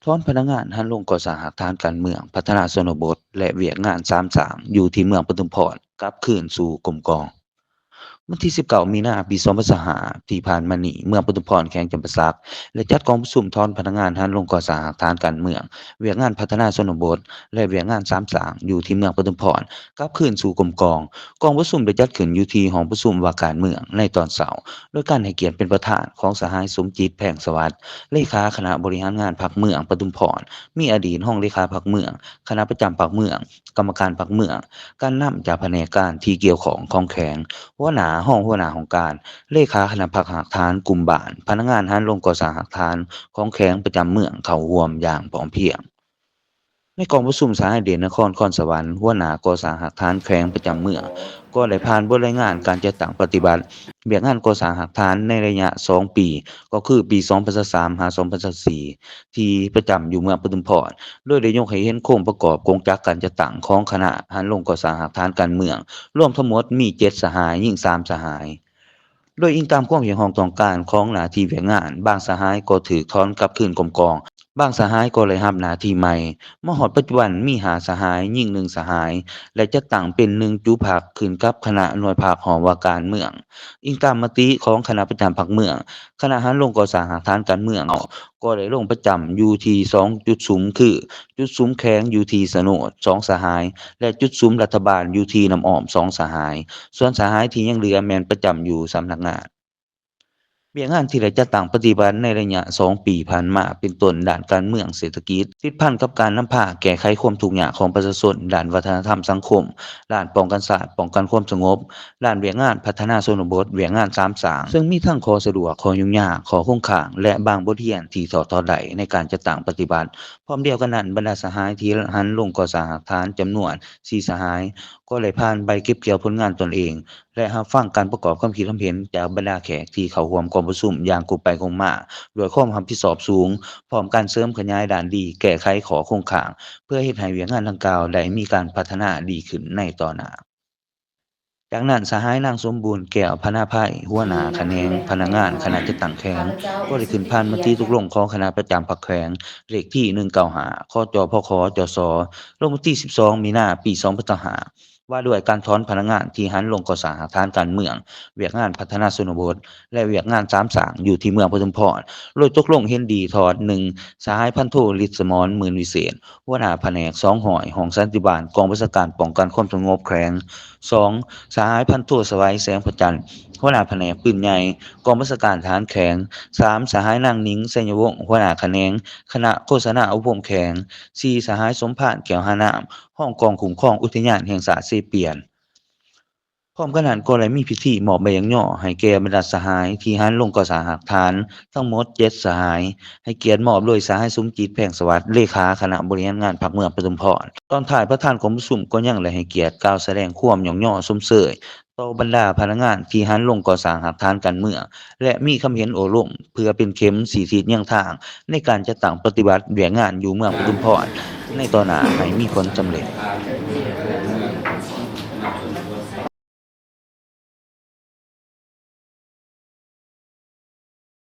ຖອນພະນັກງານຫັນລົງກໍ່ສ້າງຮາກຖານການເມືອງ, ພັດທະນາຊົນນະບົດ ແລະ ວຽກງານສາມສ້າງ ຢູ່ທີ່ເມືອງປະທຸມພອນ ກັບຄືນສູ່ກົມກອງ. ວັນທີສິບເກົ້າ ມີນາ ປີສອງພັນຊາວຫ້າ ທີ່ຜ່ານມານີ້, ເມືອງປະທຸມພອນ ແຂວງຈຳປາສັກ ໄດ້ຈັດກອງປະຊຸມຖອນພະນັກງານຫັນລົງກໍ່ສ້າງຮາກຖານການເມືອງ, ວຽກງານພັດທະນາຊົນນະບົດ ແລະ ວຽກງານສາມສ້າງ ຢູ່ທີ່ເມືອງປະທຸມພອນ ກັບຄືນສູ່ກົມກອງ. ກອງປະຊຸມໄດ້ຈັດຂຶ້ນຢູ່ທີ່ຫ້ອງປະຊຸມວ່າການເມືອງໃນຕອນເຊົ້າ, ໂດຍການໃຫ້ກຽດເປັນປະທານຂອງສະຫາຍ ສົມຈິດ ແພງສະຫວັດ ເລຂາຄະນະບໍລິຫານງານພັກເມືອງປະທຸມພອນ, ມີອະດີດຮອງເລຂາພັກເມືອງ, ຄະນະປະຈຳພັກເມືອງ, ກຳມະການພັກເມືອງ, ການນຳຈາກພະແນກການທີ່ກ່ຽວຂ້ອງຂອງແຂວງ, ຫົວໜ້າ, ຮອງຫົວໜ້າຫ້ອງການ, ເລຂາຄະນະພັກຮາກຖານກຸ່ມບ້ານ, ພະນັກງານຫັນລົງກໍ່ສ້າງຮາກຖານຂອງແຂວງປະຈຳເມືອງເຂົ້າຮ່ວມຢ່າງພ້ອມພຽງ. ໃນກອງປະຊຸມ, ສະຫາຍ ເດດນະຄອນ ຄອນສະຫວັນ ຫົວໜ້າກໍ່ສ້າງຮາກຖານແຂວງປະຈຳເມືອງ ກໍໄດ້ຜ່ານບົດລາຍງານການຈັດຕັ້ງປະຕິບັດວຽກງານກໍ່ສ້າງຮາກຖານໃນໄລຍະສອງປີ, ກໍຄືປີສອງພັນຊາວສາມ ຫາ ສອງພັນຊາວສີ່ ທີ່ປະຈຳຢູ່ເມືອງປະທຸມພອນ, ໂດຍໄດ້ຍົກໃຫ້ເຫັນໂຄງປະກອບກົງຈັກການຈັດຕັ້ງຂອງຄະນະຫັນລົງກໍ່ສ້າງຮາກຖານການເມືອງ, ລວມທັງໝົດມີເຈັດສະຫາຍ, ຍິງສາມສະຫາຍ. ໂດຍອີງຕາມຄວາມຮຽກຮ້ອງຕ້ອງການຂອງໜ້າທີ່ວຽກງານ, ບາງສະຫາຍກໍຖືກຖອນກັບຄືນກົມກອງ, ບາງສະຫາຍກໍໄດ້ຮັບໜ້າທີ່ໃໝ່. ມາຮອດປັດຈຸບັນມີຫ້າສະຫາຍ, ຍິງໜຶ່ງສະຫາຍ ແລະ ຈັດຕັ້ງເປັນໜຶ່ງຈຸພັກ ຂຶ້ນກັບຄະນະໜ່ວຍພັກຫ້ອງວ່າການເມືອງ. ອີງຕາມມະຕິຂອງຄະນະປະຈຳພັກເມືອງ, ຄະນະຫັນລົງກໍ່ສ້າງຮາກຖານການເມືອງ ກໍໄດ້ລົງປະຈຳຢູ່ທີ່ສອງຈຸດສຸມ ຄື ຈຸດສຸມແຂວງຢູ່ທີ່ສະໂນດ ສອງສະຫາຍ ແລະ ຈຸດສຸມລັດຖະບານຢູ່ທີ່ນ້ຳອ້ອມ ສອງສະຫາຍ, ສ່ວນສະຫາຍທີ່ຍັງເຫຼືອແມ່ນປະຈຳຢູ່ສຳນັກງານ. ວຽກງານທີ່ໄດ້ຈັດຕັ້ງປະຕິບັດໃນໄລຍະສອງປີຜ່ານມາ ເປັນຕົ້ນດ້ານການເມືອງ, ເສດຖະກິດ, ຕິດພັນກັບການນຳພາແກ້ໄຂຄວາມທຸກຍາກຂອງປະຊາຊົນ, ດ້ານວັດທະນະທຳສັງຄົມ, ດ້ານປ້ອງກັນຊາດ, ປ້ອງກັນຄວາມສະຫງົບ, ດ້ານວຽກງານພັດທະນາຊົນນະບົດ, ວຽກງານສາມສ້າງ, ເຊິ່ງມີທັງຂໍ້ສະດວກ, ຂໍ້ຫຍຸ້ງຍາກ, ຂໍ້ຄົງຄ້າງ ແລະ ບາງບົດຮຽນທີ່ຖອດຖອນໄດ້ໃນການຈັດຕັ້ງປະຕິບັດ. ພ້ອມດຽວກັນນັ້ນ, ບັນດາສະຫາຍທີ່ຫັນລົງກໍ່ສ້າງຮາກຖານຈຳນວນສີ່ສະຫາຍ ກໍໄດ້ຜ່ານໃບເກັບກ່ຽວຜົນງານຕົນເອງ ແລະ ຮັບຟັງການປະກອບຄວາມຄິດຄວາມເຫັນຈາກບັນດາແຂກທີ່ເຂົ້າຮ່ວມກອງປະຊຸມຢ່າງກົງໄປກົງມາ ດ້ວຍຄວາມຮັບຜິດຊອບສູງ, ພ້ອມການເສີມຂະຫຍາຍດ້ານດີ, ແກ້ໄຂຂໍ້ຄົງຄ້າງ ເພື່ອເຮັດໃຫ້ວຽກງານດັ່ງກ່າວໄດ້ມີການພັດທະນາດີຂຶ້ນໃນຕໍ່ໜ້າ. ຈາກນັ້ນ, ສະຫາຍນາງສົມບູນ ແກ້ວພະນາໄພ ຫົວໜ້າຂະແໜງພະນັກງານຄະນະຈັດຕັ້ງແຂວງ ກໍໄດ້ຂຶ້ນຜ່ານມະຕິຕົກລົງຂອງຄະນະປະຈຳພັກແຂວງ ເລກທີໜຶ່ງເກົ້າຫ້າ ຄຈພຂຈສ ລົງວັນທີສິບສອງ ມີນາ ປີສອງພັນຊາວຫ້າ ວ່າດ້ວຍການຖອນພະນັກງານທີ່ຫັນລົງກໍ່ສ້າງຮາກຖານການເມືອງ, ວຽກງານພັດທະນາຊົນນະບົດ ແລະ ວຽກງານສາມສ້າງ ຢູ່ທີ່ເມືອງປະທຸມພອນ ໂດຍຕົກລົງເຫັນດີຖອນ ໜຶ່ງ ສະຫາຍພັນໂທ ລິດສະໝອນ ໝື່ນວິເສດ ຫົວໜ້າພະແນກສອງຮ້ອຍ ຫ້ອງສັນຕິບານ ກອງບັນຊາການປ້ອງກັນຄວາມສະຫງົບແຂວງ, ສອງ ສະຫາຍພັນໂທ ສະໄຫວ ແສງພະຈັນ ຫົວໜ້າພະແນກປືນໃຫຍ່ ກອງບັນຊາການທະຫານແຂວງ, ສາມ ສະຫາຍນາງໜິງ ໄຊຍະວົງ ຫົວໜ້າຂະແໜງຄະນະໂຄສະນາອົບຮົມແຂວງ, ສີ່ ສະຫາຍສົມພານ ແກ້ວຫານ້ຳ ຮອງກອງຄຸ້ມຄອງອຸທະຍານແຫ່ງຊາດເຊປຽນ. ພ້ອມກັນນັ້ນກໍໄດ້ມີພິທີມອບໃບຍ້ອງຍໍໃຫ້ແກ່ບັນດາສະຫາຍທີ່ຫັນລົງກໍ່ສ້າງຮາກຖານທັງໝົດເຈັດສະຫາຍ, ໃຫ້ກຽດມອບໂດຍສະຫາຍ ສົມຈິດ ແພງສະຫວັດ ເລຂາຄະນະບໍລິຫານງານພັກເມືອງປະທຸມພອນ. ຕອນທ້າຍ, ປະທານກອງປະຊຸມກໍຍັງໄດ້ໃຫ້ກຽດກ່າວສະແດງຄວາມຍ້ອງຍໍຊົມເຊີຍຕໍ່ບັນດາພະນັກງານທີ່ຫັນລົງກໍ່ສ້າງຮາກຖານການເມືອງ ແລະ ມີຄຳເຫັນໂອ້ລົມ ເພື່ອເປັນເຂັມຊີ້ທິດຍາງທາງໃນການຈັດຕັ້ງປະຕິບັດວຽກງານຢູ່ເມືອງປະທຸມພອນໃນຕໍ່ໜ້າໃຫ້ມີຜົນສຳເລັດ.